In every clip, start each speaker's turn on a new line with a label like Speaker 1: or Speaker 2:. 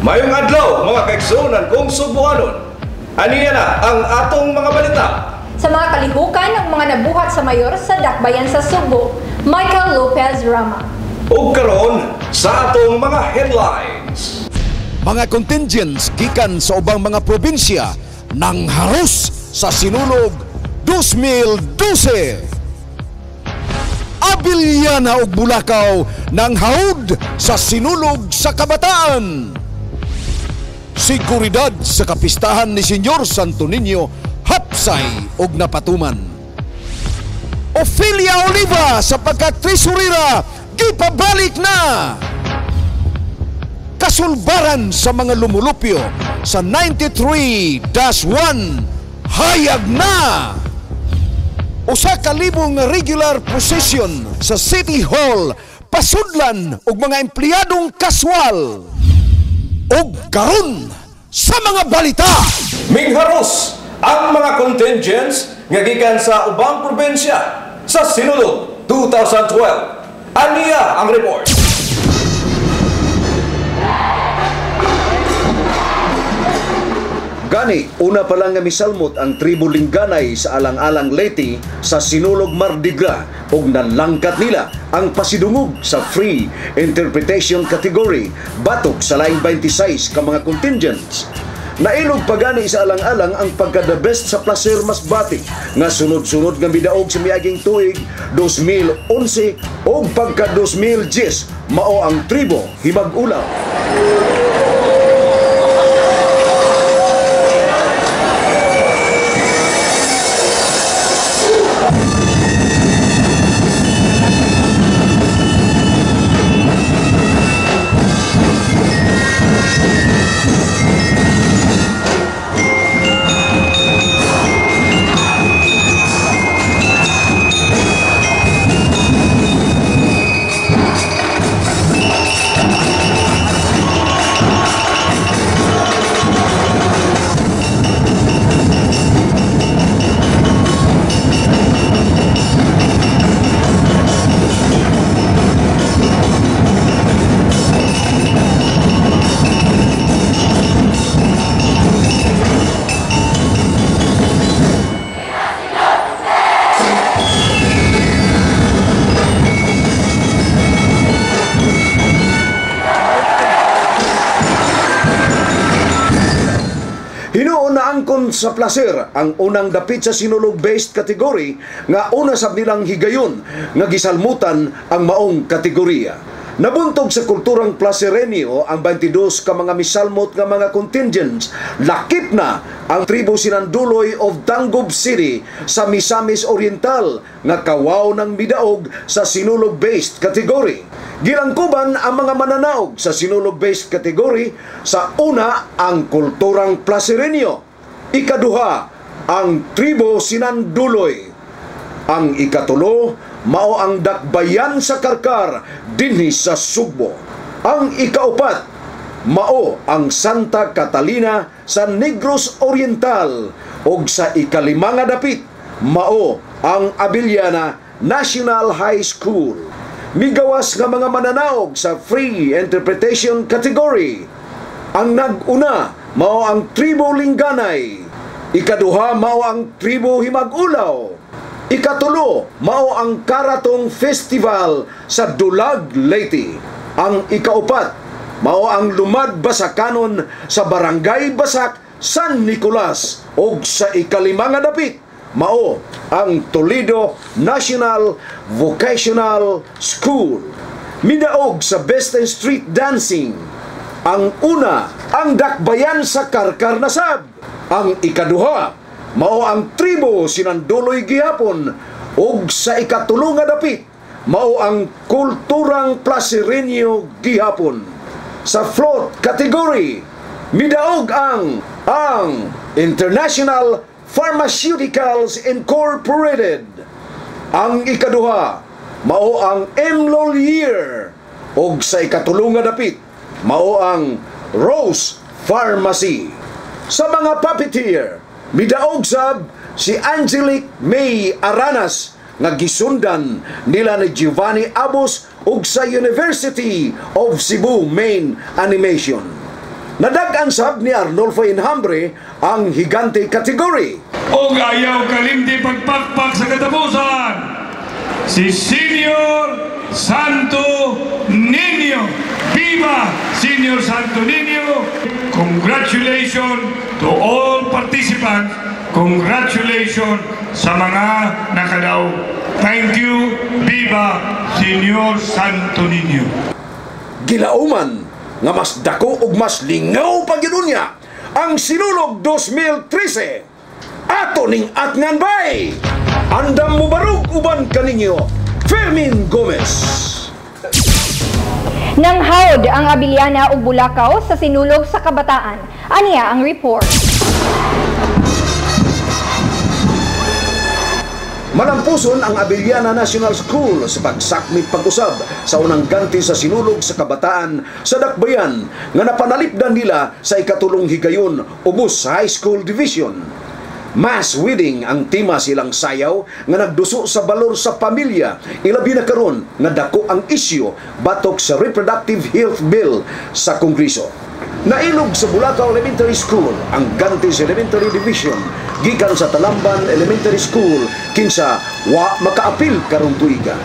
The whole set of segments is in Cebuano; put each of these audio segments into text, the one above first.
Speaker 1: Mayong adlaw, mga kaigsuonan kong Sugbuanon. Aniya na ang atong mga balita.
Speaker 2: Sa mga kalihukan ng mga nabuhat sa mayor sa Dakbayan sa Sugbo, Michael Lopez Rama.
Speaker 1: Ug karon sa atong mga headlines.
Speaker 3: Mga contingents gikan sa ubang mga probinsya nang haros sa Sinulog 2012. Abellana ug Bulacau nang haud sa Sinulog sa Kabataan. Seguridad sa kapistahan ni Senyor Santo Niño hapsay og napatuman. Ophelia Oliva sa pagka-treasurera gipabalik na. Kasulbaran sa mga lumulupyo sa 93-1 hayag na. Usa ka libong regular procession sa City Hall pasudlan og mga empleyadong kaswal. Og karon sa mga balita.
Speaker 1: Mingharos ang mga contingents nga gikan sa ubang probinsya sa Sinulog 2012. Aniya ang report.
Speaker 3: Gani, una pa lang nga misalmot ang tribo Lingganay sa Alang-Alang Leyte sa Sinulog Mardi Gras ug nalangkat nila ang pasidungog sa free interpretation category batok sa laing 26 ka mga contingents. Nailog pa gani sa Alang-Alang ang pagka the best sa Placer Masbate nga sunod-sunod nga midaog sa miaging tuig 2011 ug pagka 2010 mao ang tribo Himag-ulaw. Hinuon na angkon sa Placer ang unang dapit sa Sinulog-based category nga una sab nilang higayon nga gisalmutan ang maong kategorya. Nabuntog sa kulturang Placerenyo ang 22 ka mga misalmot nga mga contingents. Lakip na ang tribo Sinanduloy of Tangub City sa Misamis Oriental nga kawaw ng midaog sa Sinulog-based category. Gilangkuban ang mga mananaog sa Sinulog-based category sa una ang kulturang Placerenyo, ikaduha ang tribo Sinanduloy, ang ikatulo mao ang Dakbayan sa Karkar dinhi sa Sugbo, ang ikaupat mao ang Santa Catalina sa Negros Oriental, ug sa ikalima nga dapit mao ang Abellana National High School. Migawas nga mga mananaog sa free interpretation category. Ang nag-una mao ang tribo Lingganay, ikaduha mao ang tribo Himag-ulaw, ikatulo mao ang Karatong Festival sa Dulag, Leyte, ang ikaupat mao ang Lumad Basakanon sa Barangay Basak, San Nicolas, ug sa ikalima nga dapit mao ang Toledo National Vocational School. Midaog sa Best in Street Dancing, ang una ang Dakbayan sa Karkar Nasab, ang ikaduha mao ang tribo Sinanduloy gihapon, ug sa ikatulo nga dapit mao ang kulturang Placerenyo gihapon. Sa float category, midaog ang International Pharmaceuticals Incorporated. Ang ikaduha mao ang Emlolier, ug sa ikatulo nga dapit mao ang Rose Pharmacy. Sa mga puppeteer, midaog sab si Angelique May Aranas nga gisundan nila ni Giovanni Abos ug sa University of Cebu Main Animation. Nadag-an sab ni Arnolfo Enhambre ang higante category.
Speaker 4: Og ayaw kalimti pagpakpak sa katapusan, si Senior Santo Niño. Viva Senior Santo Niño! Congratulations to all participants. Congratulations sa mga nakadaog. Thank you. Viva Senior Santo Niño!
Speaker 3: Gilauman nga mas dako ug mas lingaw pa gyud unya ang Sinulog 2013. Ato ning atngan bay. Andam mobarog uban kaninyo, Fermin Gomez.
Speaker 2: Nanghawd ang Abellana ug Bulacau sa Sinulog sa Kabataan. Aniya ang report.
Speaker 3: Malampuson ang Abellana National School sa pagsakmit pag-usab sa unang ganti sa Sinulog sa Kabataan sa Dakbayan nga napanalipdan nila sa ikatulong higayon ubos sa High School Division. Mass wedding ang tema silang sayaw nga nagduso sa balor sa pamilya, ilabi na karon nga dako ang isyu batok sa Reproductive Health Bill sa Kongreso. Nailog sa Bulacau Elementary School ang Gantis Elementary Division gikan sa Talamban Elementary School kinsa wa makaapil karong tuiga.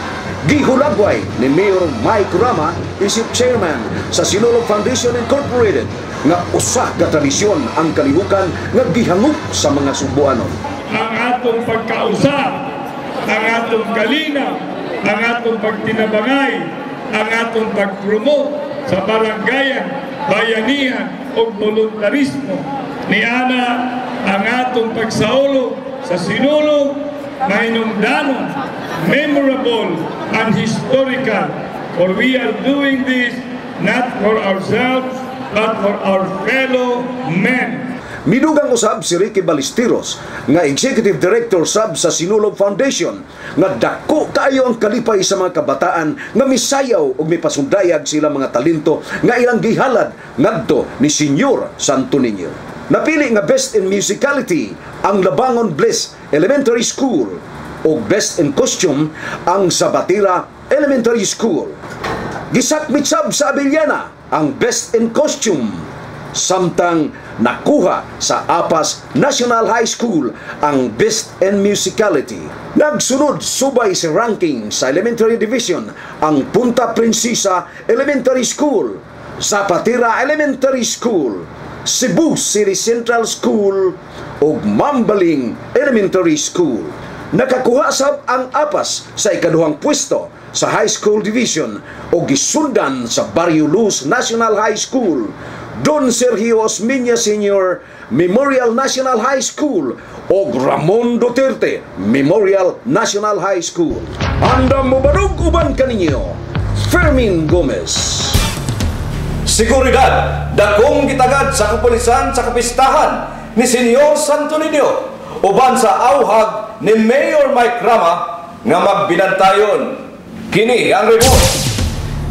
Speaker 3: Gihulagway ni Mayor Mike Rama isip chairman sa Sinulog Foundation Incorporated nga usa ka tradisyon ang kalihukan nga gihangop sa mga Sugbuanon.
Speaker 4: Ang atong pagkausa, ang atong kalinaw, ang atong pagtinabangay, ang atong pag-promote sa barangayan, bayanihan o voluntarismo ni ana ang atong pagsaulog sa Sinulog mahinungdanon, memorable and historical, for we are doing this not for ourselves but for our fellow men.
Speaker 3: Midugang usab si Ricky Ballesteros nga Executive Director sab sa Sinulog Foundation nga dako kaayo ang kalipay sa mga kabataan nga misayaw ug mipasundayag sila mga talento nga ilang gihalad ngadto ni Senyor Santo Niño. Napili nga Best in Musicality ang Labangon Bliss Elementary School ug Best in Costume ang Zabatera Elementary School. Gisakmit sab sa Abellana ang Best in Costume, samtang nakuha sa Apas National High School ang Best in Musicality. Nagsunod subay sa ranking sa Elementary Division ang Punta Princesa Elementary School, Zapatera Elementary School, Cebu City Central School ug Mambaling Elementary School. Nakakuha sab ang Apas sa ikaduhang pwesto sa High School Division o gisundan sa Barrio Luz National High School, Don Sergio Osmeña Sr. Memorial National High School o Ramon Duterte Memorial National High School. Andam mobarog uban kaninyo, Fermin Gomez.
Speaker 1: Seguridad, dakong gitagad sa kapulisan sa kapistahan ni Senyor Santo Niño uban sa awhag ni Mayor Mike Rama nga magbinantayon. Kini ang report.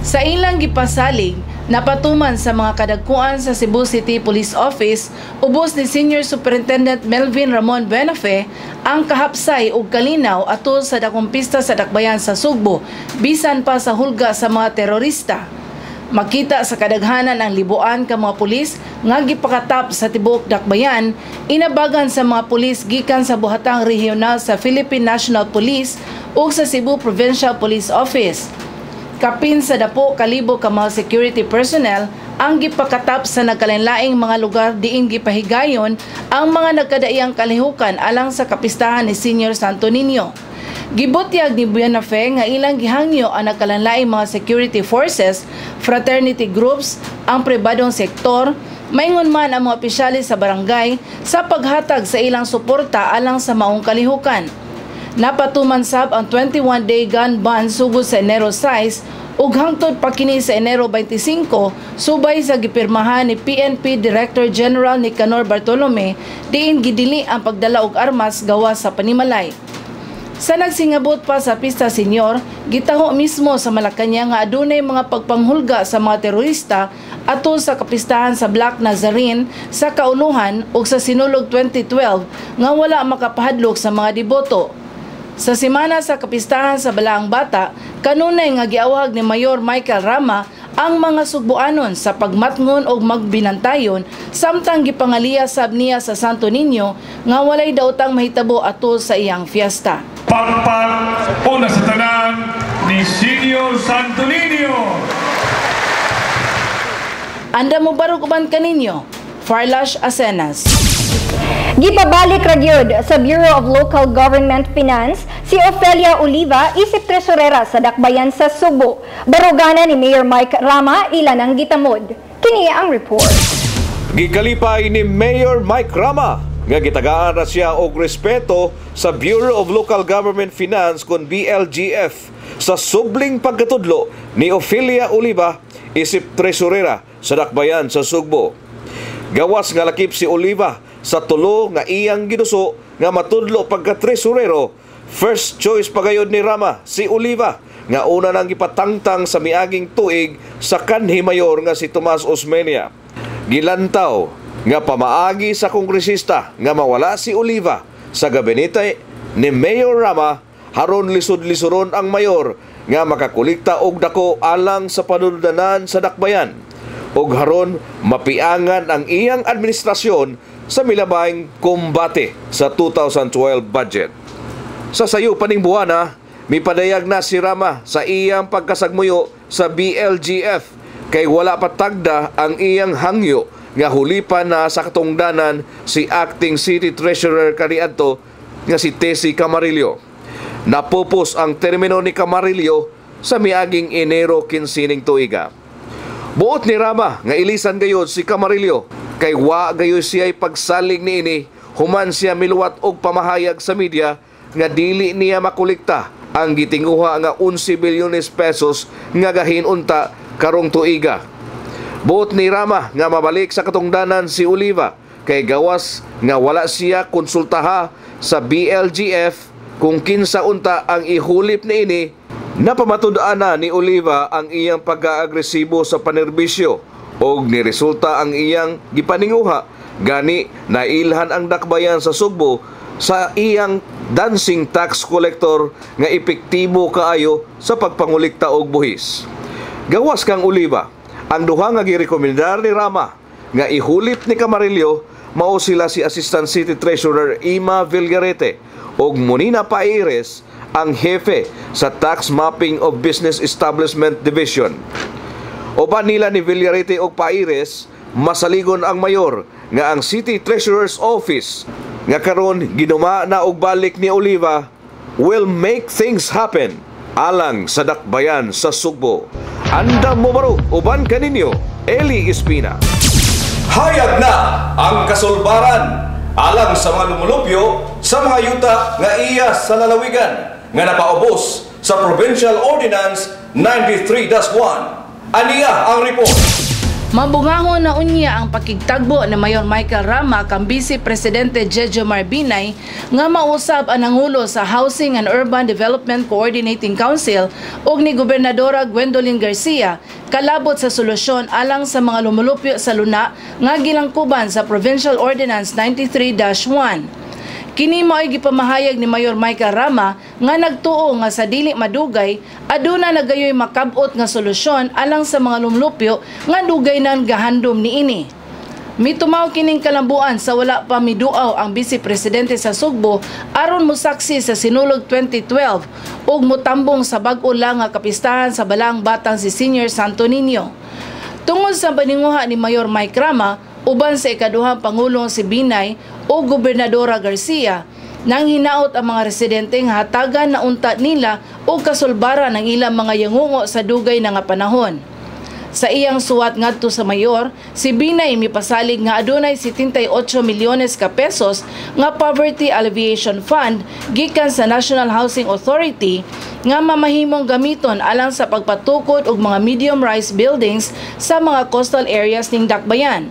Speaker 5: Sa ilang gipasalig, napatuman sa mga kadagkuan sa Cebu City Police Office, ubos ni Senior Superintendent Melvin Ramon Buenafe ang kahapsay ug kalinaw atol sa dakong pista sa Dakbayan sa Sugbo, bisan pa sa hulga sa mga terorista. Makita sa kadaghanan ang libuan ka mga pulis nga gipakatap sa tibuok Dakbayan, inabagan sa mga pulis gikan sa buhatang regional sa Philippine National Police ug sa Cebu Provincial Police Office. Kapin sa dapo kalibo ka mga security personnel ang gipakatap sa nagkalainlaing mga lugar diin gipahigayon ang mga nagkadaiyang kalihukan alang sa kapistahan ni Senior Santo Niño. Gibutyag ni Buenafe nga ilang gihangyo ang nagkalanlaing mga security forces, fraternity groups, ang pribadong sektor, maingon man ang mga opisyales sa barangay sa paghatag sa ilang suporta alang sa maong kalihukan. Napatuman sab ang 21-day gun ban sugod sa Enero 6 ug hangtod pa kini sa Enero 25 subay sa gipirmahan ni PNP Director General Nicanor Bartolome diin gidili ang pagdala og armas gawas sa panimalay. Sa nagsingabot pa sa Pista Senior, gitaho mismo sa Malacañang nga adunay mga pagpanghulga sa mga terorista atol sa kapistahan sa Black Nazarene sa Kauluhan ug sa Sinulog 2012 nga wala makapahadlok sa mga deboto. Sa semana sa kapistahan sa Balaang Bata, kanunay nga giawhag ni Mayor Michael Rama ang mga Sugbuanon sa pagmatngon og magbinantayon, samtang gipangaliya sab niya sa Santo Niño nga walay daotang mahitabo atol sa iyang fiesta.
Speaker 4: Pakpak una sa tanan ni Senior Santo Niño.
Speaker 5: Anda mo barog uban kaninyo, Farlash Asenas.
Speaker 2: Gipabalik ra gyud sa Bureau of Local Government Finance si Ofelia Oliva isip tresurera sa Dakbayan sa Sugbo. Barugana ni Mayor Mike Rama ilan ang gitamod. Kini ang report.
Speaker 1: Gikalipay ni Mayor Mike Rama nga gitagaan ra siya og respeto sa Bureau of Local Government Finance kon BLGF sa subling pagkatudlo ni Ofelia Oliva isip tresurera sa Dakbayan sa Sugbo. Gawas nga lakip si Oliva sa tulo nga iyang giduso nga matudlo pagka-tresurero, first choice pagayod ni Rama si Oliva nga una nang gipatangtang sa miaging tuig sa kanhi mayor nga si Tomas Osmeña. Gilantaw nga pamaagi sa kongresista nga mawala si Oliva sa gabinete ni Mayor Rama haron lisod-lisoron ang mayor nga makakolekta og dako alang sa panuldanan sa dakbayan ug haron mapiangan ang iyang administrasyon sa milabayng kumbate sa 2012 budget. Sa sayo paning buwana, mipadayag na si Rama sa iyang pagkasagmuyo sa BLGF kay wala pa tagda ang iyang hangyo nga hulipan na sa katungdanan si Acting City Treasurer kaniadto nga si Tessie Camarillo. Napupos ang termino ni Camarillo sa miaging Enero 15 ning tuiga. Buot ni Rama nga ilisan gayud si Camarillo kay wa gayoy siya'y pagsalig niini human siya miluwat og pamahayag sa media nga dili niya makolekta ang gitinguha nga 11 bilyones pesos nga gahin unta karong tuiga. Buot ni Rama nga mabalik sa katungdanan si Oliva kay gawas nga wala siya konsultaha sa BLGF kung kinsa unta ang ihulip niini. Napamatud-an na ni Oliva ang iyang pag-aagresibo sa panerbisyo og niresulta ang iyang gipaninguha, gani nailhan ang dakbayan sa Sugbo sa iyang dancing tax collector nga epektibo kaayo sa pagpangulikta og buhis. Gawas kang Oliva, ang duha nga girekomendar ni Rama nga ihulip ni Camarillo mao sila si Assistant City Treasurer Ima Villarete og Monina Paires, ang hefe sa Tax Mapping of Business Establishment Division. Uban nila ni Villarete og Paires, masaligon ang mayor nga ang City Treasurer's Office nga karon ginuma na og balik ni Oliva will make things happen alang sa dakbayan sa Sugbo. Andam mo barog uban kaninyo, Eli Espina. Hayag na ang kasulbaran alang sa mga lumulupyo sa mga yuta nga iya sa lalawigan nga napaubos sa Provincial Ordinance 93-1. Aniya ang report.
Speaker 5: Mabungahon na unya ang pakigtagbo ni Mayor Michael Rama kang Vice Presidente Jejomar Binay nga mausab ang nangulo sa Housing and Urban Development Coordinating Council ug ni Gobernadora Gwendolyn Garcia kalabot sa solusyon alang sa mga lumulupyo sa luna nga gilangkuban sa Provincial Ordinance 93-1. Kini mao'y gipamahayag ni Mayor Michael Rama nga nagtuo nga sa dili madugay aduna na gayoy makabot nga solusyon alang sa mga lumlupyo nga dugay nang gahandom niini. Mitumaw kining kalambuan sa wala pa miduaw ang Vice Presidente sa Sugbo aron mosaksi sa Sinulog 2012 ug motambong sa bag-o lang nga kapistahan sa Balaang Batang si Senior Santo Niño. Tungod sa paninguha ni Mayor Mike Rama uban sa ikaduhang pangulong si Binay o Gobernadora Garcia, nang hinaot ang mga residente nga hatagan na unta nila o kasulbaran ng ilang mga yangungo sa dugay na nga panahon. Sa iyang suwat ngadto sa mayor, si Binay mipasalig nga adunay 78 milyones ka pesos nga Poverty Alleviation Fund gikan sa National Housing Authority nga mamahimong gamiton alang sa pagpatukod og mga medium rise buildings sa mga coastal areas ning Dakbayan.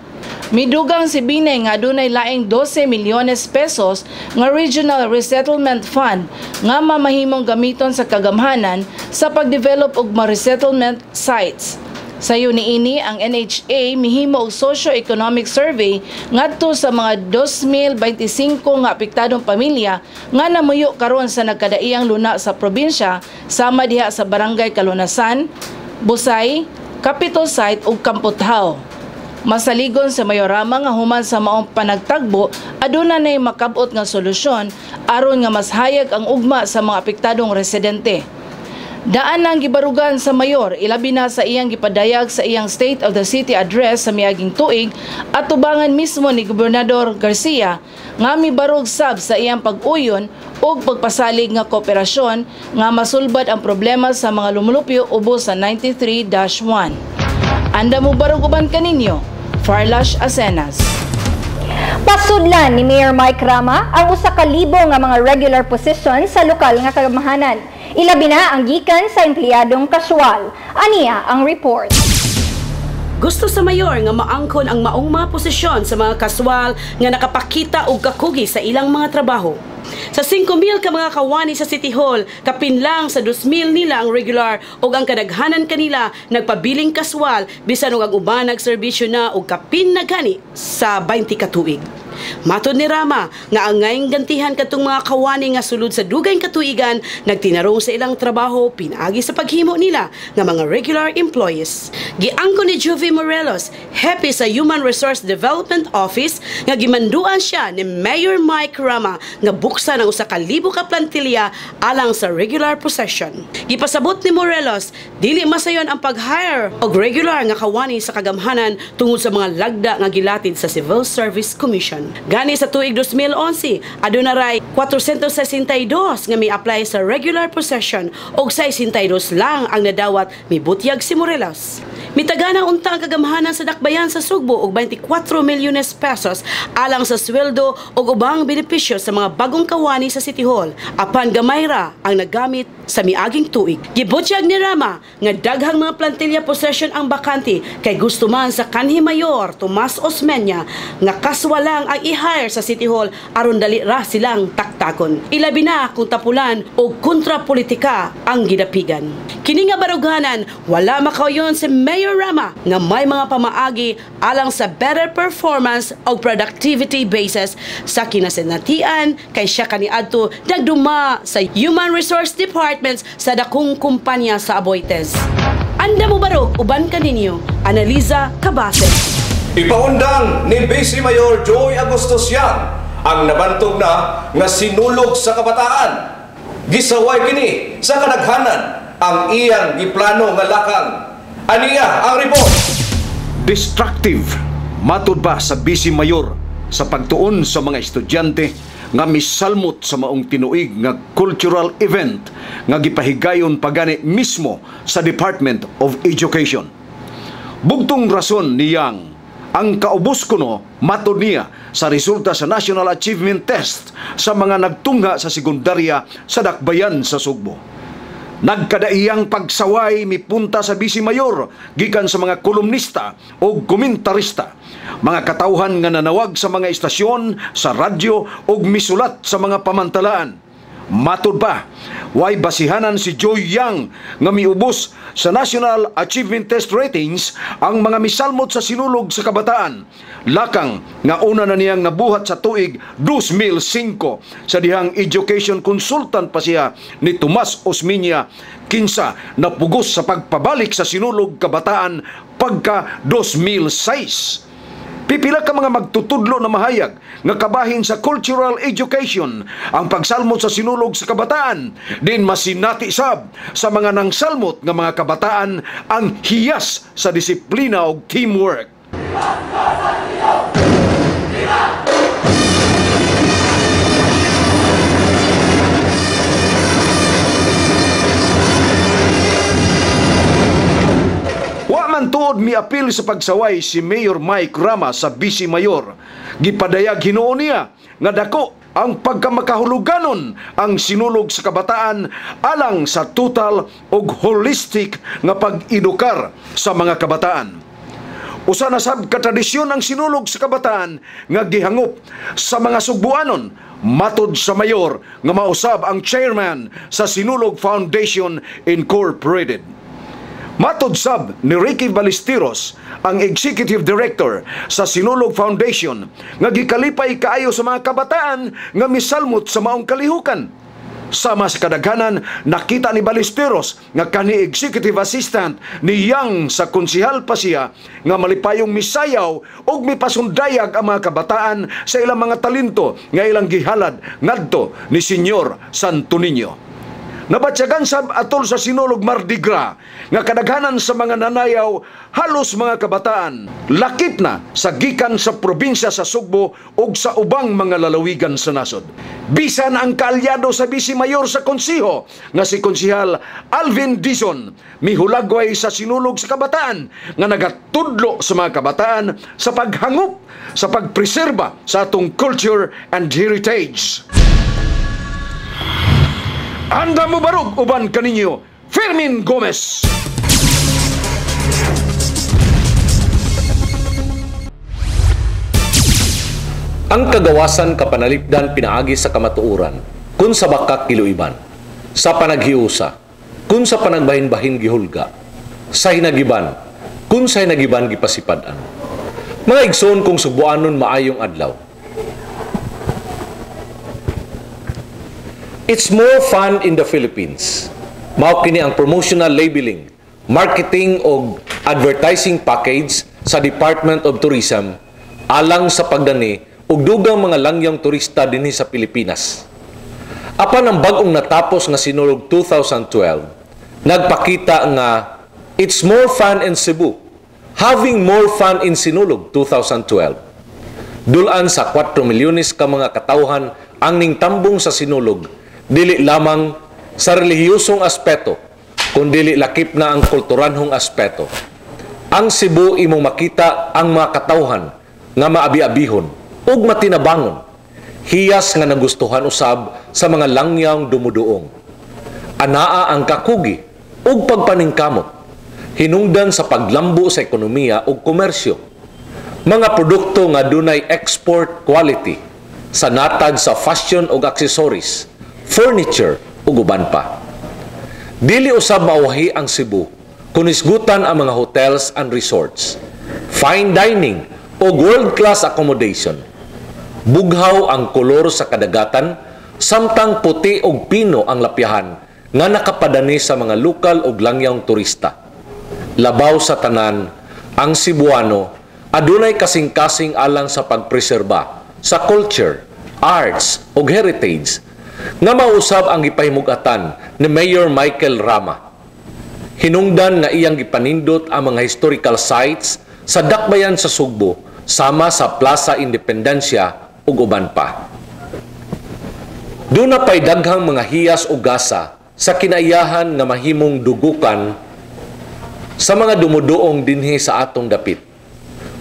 Speaker 5: Midugang si Binay nga adunay laing 12 milyones pesos nga Regional Resettlement Fund nga mamahimong gamiton sa kagamhanan sa pagdevelop og mga resettlement sites. Sayo niini, ang NHA mihimo og socio-economic survey ngadto sa mga 2025 nga apektadong pamilya nga namuyo karon sa nagkadaiyang luna sa probinsya, sama diha sa Barangay Kalunasan, Busay, Capitol Site ug Kamputhaw. Masaligon sa Mayor Rama nga human sa maong panagtagbo, aduna nay makabot nga solusyon aron nga mas hayag ang ugma sa mga apektadong residente. Daan nang gibarugan sa mayor, ilabi na sa iyang gipadayag sa iyang State of the City Address sa miaging tuig at tubangan mismo ni Gobernador Garcia nga mibarog sab sa iyang pag-uyon ug pagpasalig nga kooperasyon nga masulbad ang problema sa mga lumulupyo ubos sa 93-1. Anda mo barog uban kaninyo, Farlash Asenas.
Speaker 2: Pasudlan ni Mayor Mike Rama ang 1,000 nga mga regular position sa lokal nga kagamahanan. Ilabi na ang gikan sa empleyadong kasual. Aniya ang report.
Speaker 6: Gusto sa mayor nga maangkon ang maong mga posisyon sa mga kaswal nga nakapakita og kakugi sa ilang mga trabaho. Sa 5,000 ka mga kawani sa City Hall, kapin lang sa 2,000 nila ang regular ug ang kadaghanan kanila nagpabiling kaswal bisan og ang uban nagserbisyo na og kapin na gani sa 20 ka tuig. Matod ni Rama nga angayng gantihan katong mga kawani nga sulod sa dugayng katuigan nagtinarong sa ilang trabaho pinaagi sa paghimo nila nga mga regular employees. Giangko ni Juvie Morelos, happy sa Human Resource Development Office nga gimanduan siya ni Mayor Mike Rama nga buksan ang 1,000 ka plantilya alang sa regular possession. Gipasabot ni Morelos, dili masayon ang pag-hire og regular nga kawani sa kagamhanan tungod sa mga lagda nga gilatid sa Civil Service Commission. Gani sa tuig 2011, aduna ray 462 nga mi-apply sa regular possession og 62 lang ang nadawat mibutyag si Morelos. Mitagana unta ang kagamhanan sa Dakbayan sa Sugbo og 24 milyones pesos alang sa sweldo og ubang benepisyo sa mga bagong kawani sa City Hall. Apan gamay ra ang nagamit sa miaging tuig. Gibutyag ni Rama nga daghang mga plantilla possession ang bakante kay gusto man sa kanhi Mayor Tomas Osmeña nga kaswa lang ang i-hire sa City Hall aron dali ra silang taktakon. Ilabi na kung tapulan o kontrapolitika ang gidapigan. Kini nga baruganan, wala makauyon si Mayor Rama nga may mga pamaagi alang sa better performance o productivity basis sa kinasinatian kay siya kaniadto nagduma sa Human Resource Departments sa dakong kumpanya sa Aboitiz. Anda mo barog uban kaninyo, Analiza Cabase.
Speaker 1: Ipaundang ni Vice Mayor Joy Agustos Yang ang nabantog na nga sinulog sa kabataan. Gisaway kini sa kadaghanan ang iyang giplano nga lakang. Aniya ang report.
Speaker 3: Destructive, matud ba sa Vice Mayor sa pagtuon sa mga estudyante nga misalmot sa maong tinuig nga cultural event nga gipahigayon pagani mismo sa Department of Education. Bugtong rason ni Yang ang kaubos kuno matod niya sa resulta sa National Achievement Test sa mga nagtungha sa sekundarya sa Dakbayan sa Sugbo. Nagkadaiyang pagsaway mipunta sa Vice Mayor gikan sa mga kolumnista o komentarista, mga katawhan nga nanawag sa mga istasyon, sa radyo o misulat sa mga pamantalaan. Matod pa, way basihanan si Joy Yang nga miubos sa National Achievement Test ratings ang mga misalmot sa sinulog sa kabataan. Lakang nga una na niyang nabuhat sa tuig 2005 sa dihang education consultant pa siya ni Tomas Osmeña kinsa napugos sa pagpabalik sa sinulog kabataan pagka 2006. Pipila ka mga magtutudlo na mahayag nga kabahin sa cultural education ang pagsalmot sa sinulog sa kabataan din masinati sab sa mga nangsalmot nga mga kabataan ang hiyas sa disiplina og teamwork. Tuod miapil sa pagsaway si Mayor Mike Rama sa Vice Mayor. Gipadayag hinuon niya nga dako ang pagkamakahuluganon ang sinulog sa kabataan alang sa total ug holistic nga pag-edukar sa mga kabataan. Usa na sab katradisyon ang sinulog sa kabataan nga gihangop sa mga Sugbuanon matod sa mayor nga mausab ang chairman sa Sinulog Foundation Incorporated. Matod sab ni Ricky Ballesteros, ang Executive Director sa Sinulog Foundation, nga gikalipay kaayo sa mga kabataan nga misalmot sa maong kalihukan. Sama sa kadaghanan, nakita ni Ballesteros nga kani executive assistant ni Yang sa konsihal pa siya nga malipayong misayaw ug mipasundayag ang mga kabataan sa ilang mga talento nga ilang gihalad ngadto ni Senyor Santo Niño. Nabatyagan sab atol sa Sinulog Mardi Gras nga kadaghanan sa mga nanayaw halos mga kabataan, lakip na sa gikan sa probinsya sa Sugbo ug sa ubang mga lalawigan sa nasod. Bisan ang kaalyado sa vice mayor sa konseho nga si Konsehal Alvin Dizon mihulagway sa Sinulog sa Kabataan nga nagatudlo sa mga kabataan sa paghangop sa pagpreserba sa atong culture and heritage. Anda mo barog uban kaninyo, Fermin Gomez.
Speaker 7: Ang kagawasan kapanalipdan pinaagi sa kamatuoran, kun sa bakak kiluiban, sa panaghiusa, kun sa panagbahin-bahin gihulga, sa hinagiban, kun sa hinagiban gipasipad-an. Mga igsoon kung Sugbuanon, maayong adlaw. It's more fun in the Philippines. Mao kini ang promotional labeling, marketing og advertising package sa Department of Tourism alang sa pagdani og dugang mga langyang turista dinhi sa Pilipinas. Apan ang bag-ong natapos nga Sinulog 2012, nagpakita nga it's more fun in Cebu, having more fun in Sinulog 2012. Dulan sa 4 milyones ka mga katawhan ang ningtambong sa Sinulog, dili lamang sa relihiyosong aspeto, kundili lakip na ang kulturanhong aspeto. Ang Cebu imong makita ang mga katawhan nga maabi-abihon ug matinabangon, hiyas nga nagustuhan usab sa mga langyang dumuduong. Anaa ang kakugi ug pagpaningkamot, hinungdan sa paglambo sa ekonomiya ug komersyo. Mga produkto nga dunay export quality sa natad sa fashion ug accessories, furniture ug uban pa. Dili usab mauwahi ang Cebu kun isgutan ang mga hotels and resorts, fine dining ug world-class accommodation. Bughaw ang kolor sa kadagatan samtang puti ug pino ang lapyahan nga nakapadani sa mga lokal ug langyang turista. Labaw sa tanan, ang Cebuano adunay kasing-kasing alang sa pagpreserba sa culture, arts ug heritage nga mausab ang gipahimugatan ni Mayor Michael Rama. Hinungdan nga iyang gipanindot ang mga historical sites sa dakbayan sa Sugbo sama sa Plaza Independencia ug uban pa. Duna pay daghang mga hiyas o gasa sa kinaiyahan nga mahimong dugukan sa mga dumuduong dinhi sa atong dapit.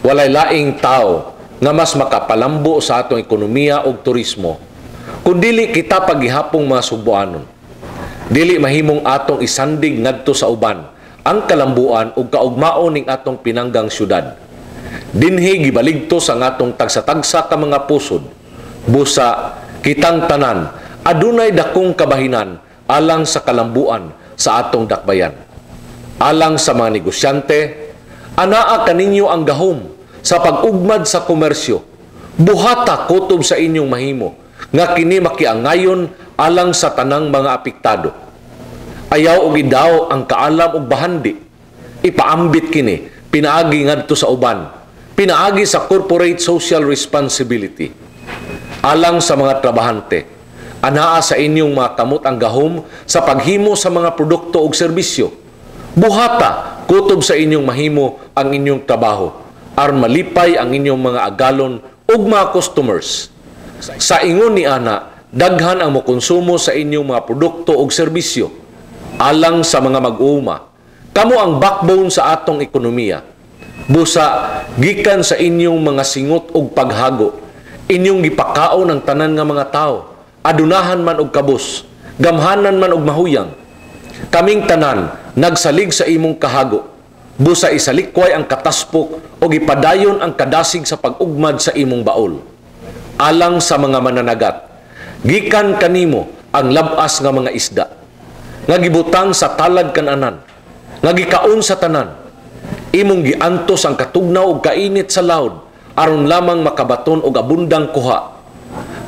Speaker 7: Walay laing tao nga mas makapalambo sa atong ekonomiya ug turismo kundili kita paghihapong mga Sugbuanon. Dili mahimong atong isandig ngadto sa uban ang kalambuan ug kaugmaon ning atong pinanggang syudad. Dinhi gibaligtos ang atong tagsa-tagsa ka mga pusod. Busa kitang tanan adunay dakong kabahinan alang sa kalambuan sa atong dakbayan. Alang sa mga negosyante, anaa kaninyo ang gahom sa pag-ugmad sa komersyo. Buhata kutob sa inyong mahimo nga kini makiangayon alang sa tanang mga apektado. Ayaw og idaw ang kaalam og bahandi. Ipaambit kini pinaagi ngadto sa uban, pinaagi sa corporate social responsibility. Alang sa mga trabahante, anaa sa inyong mga kamot ang gahom sa paghimo sa mga produkto ug serbisyo. Buhata kutob sa inyong mahimo ang inyong trabaho aron malipay ang inyong mga agalon ug mga customers. Sa ingon ni ana, daghan ang mokonsumo sa inyong mga produkto ug serbisyo. Alang sa mga mag-uuma, kamo ang backbone sa atong ekonomiya. Busa, gikan sa inyong mga singot ug paghago, inyong gipakaon ang tanan nga mga tao, adunahan man og kabus, gamhanan man og mahuyang. Kaming tanan nagsalig sa imong kahago. Busa isalikway ang kataspok o gipadayon ang kadasig sa pag-ugmad sa imong baol. Alang sa mga mananagat, gikan kanimo ang labas nga mga isda, nga gibutang sa talad kananan, nga gikaon sa tanan. Imong giantos ang katugnaw og kainit sa laod, aron lamang makabaton og abundang kuha.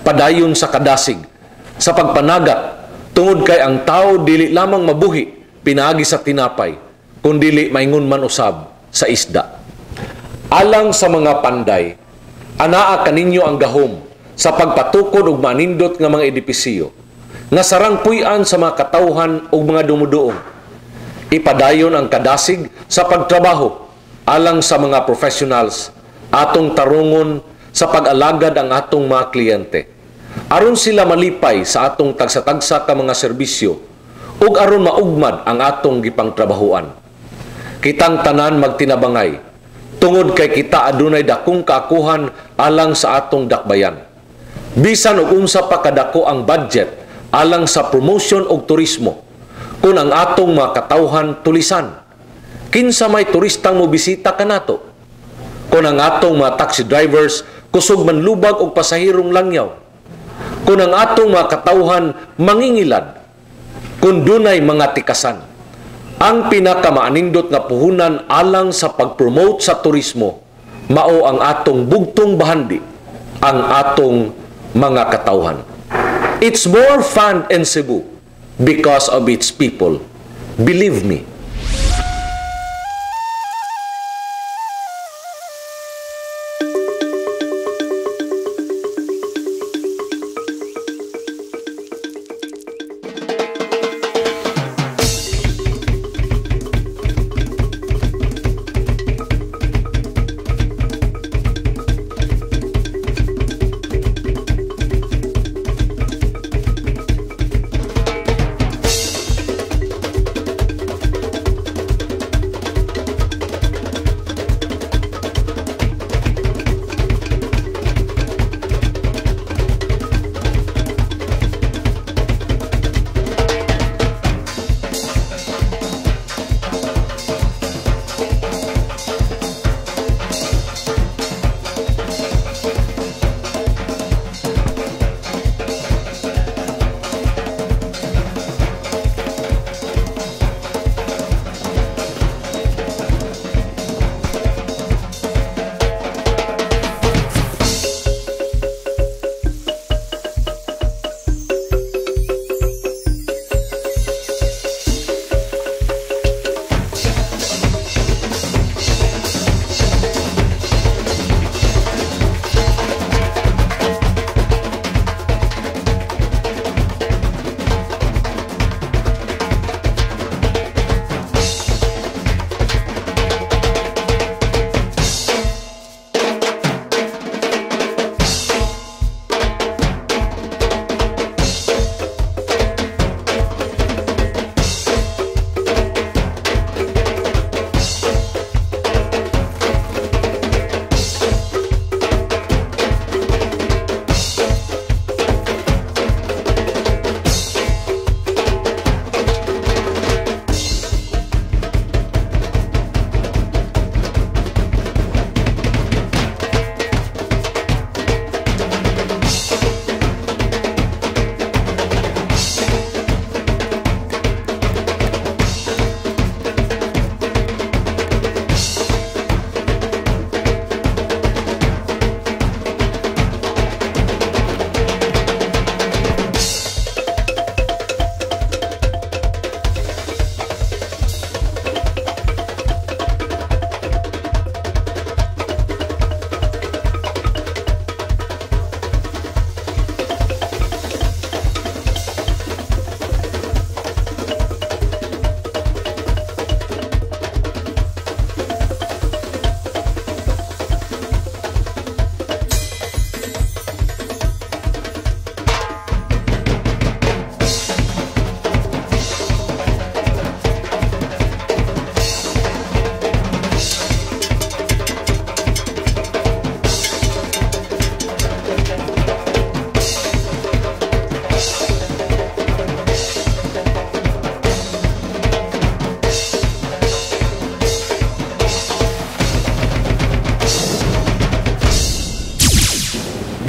Speaker 7: Padayon sa kadasig, sa pagpanagat, Tungod kay ang tao dili lamang mabuhi pinaagi sa tinapay, kundili maingon man usab sa isda. Alang sa mga panday, anaa kaninyo ang gahom sa pagpatukod og manindot nga mga edipisyo nga sarang puy-an sa mga katawhan ug mga dumuduong. Ipadayon ang kadasig sa pagtrabaho alang sa mga professionals, atong tarungon sa pag-alagad ang atong mga kliyente. Aron sila malipay sa atong tagsa-tagsa ka mga serbisyo ug aron maugmad ang atong gipangtrabahuan. Kitang tanan magtinabangay tungod kay kita adunay dakong kaakuhan alang sa atong dakbayan. Bisan og unsa pa kadako ang budget alang sa promotion og turismo, kun ang atong mga katawhan tulisan, kinsa may turistang mobisita kanato? Kun ang atong mga taxi drivers kusog manlubag og pasahirong langyaw, kun ang atong mga katawhan mangingilad, kun dunay mga tikasan. Ang pinakamaanindot nga puhunan alang sa pag-promote sa turismo mao ang atong bugtong bahandi, ang atong mga katawhan. It's more fun in Cebu because of its people. Believe me.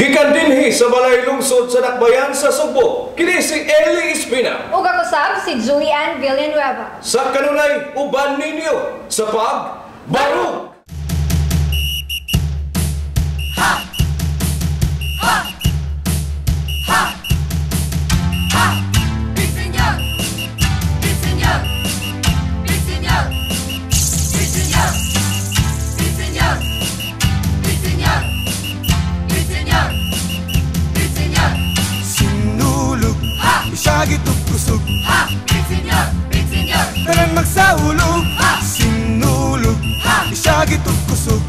Speaker 1: Gikan dinhi sa balay lungsod sa Dakbayan sa Sugbo, kini si Eli Espina.
Speaker 2: Ug ako sab si Julian Villanueva.
Speaker 1: Sa kanunay uban ninyo sa pagbarug.
Speaker 8: Ha! Ha! Ha! Ha! Tanan magsaulog, sinulog, isagit ug kusog.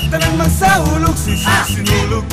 Speaker 8: Tanan magsaulog, sinulog.